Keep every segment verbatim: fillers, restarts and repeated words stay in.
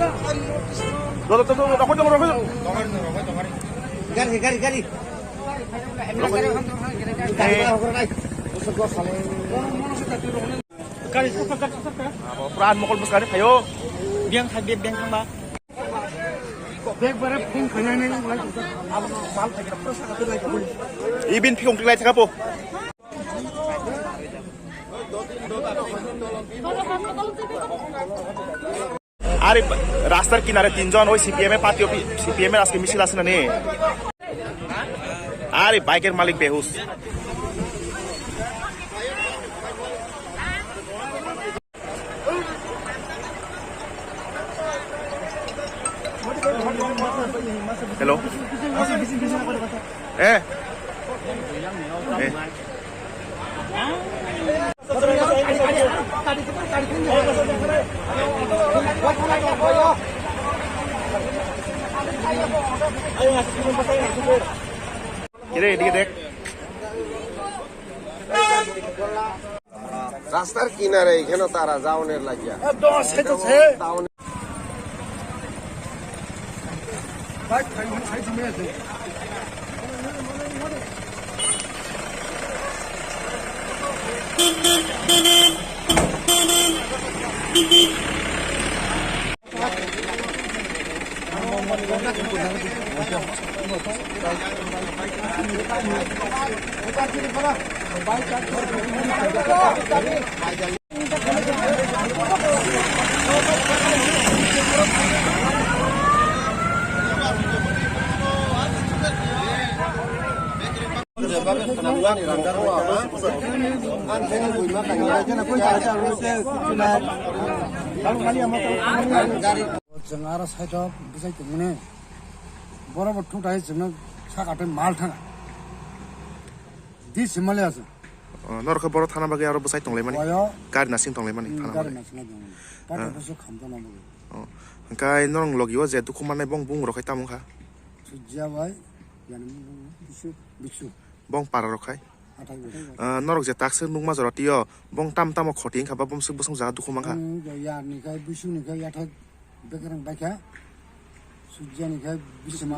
Dolo, dolo, dolo, rokho, rokho, rokho. Gari, gari, gari. Gari, gari, gari. Gari, saka, saka, saka. Abo pura mokol bwskani phaio. Biyang thang, biyang thang ba. Bag bare phone khainai nai, wai, abo mal thakira, pura saka, pura saka. Ibin phikong tiklai thaka po. আরে, রাস্তার কিনারে তিনজন ওই সিপিএম এর party office, CPM এর আজকে মিছিল আছে না নে? আরে, বাইকের মালিক বেহুশ। হ্যালো। এ। এ। কিরে, এদিকে দেখ। রাস্তার কিনারে এখানে তারা যাওনের লাগিয়া। Chwng aro side o bwsai tongmani, borok bo thung thai chwngno saka tei mal thanga. Di simali aswk. O, norok khe borok thana bagwi aro bwsai tonglaimani. Oyo. Gari nasing tonglaimani, hmm, thana gari bagwi. Nasing tonglaimani. Pata ah. Bwswk khamtana bagwi. O, hwnkhe norok logi o je dukhu mannai bong bung rok khai tamo wngkha? Sujya bai, yani bung bung bisu, bisu. Bong para rok khai? Hathai bai. Ah, norok je takswk nukma jora tio, bong tam tamo khoti wngkha ba bumswk bwswk jaga dukhu mankha? Hmm, ya, ya, ni khai, bisu ni khai, ya thai. Bekereng baikha, sujani khe bisima.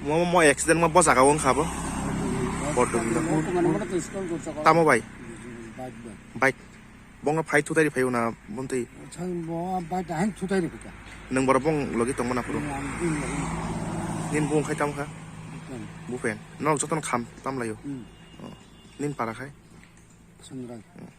Mo, mo accident mo bo jaga o wngkha bo. Bordo. Tamo bai? Bike bai. Bike. Bongno phai thutai ri phaio na bontwi? Chang bo bike da han thutai ri phika. Nwng borok bong logi tongma na phuru? Ang bini logi. Nini bung khai tamo kha? Bupen. Bupen. Nok jotono kham tam laio? Hmm. Oh. Nini para khai? Sangrai. Hmm.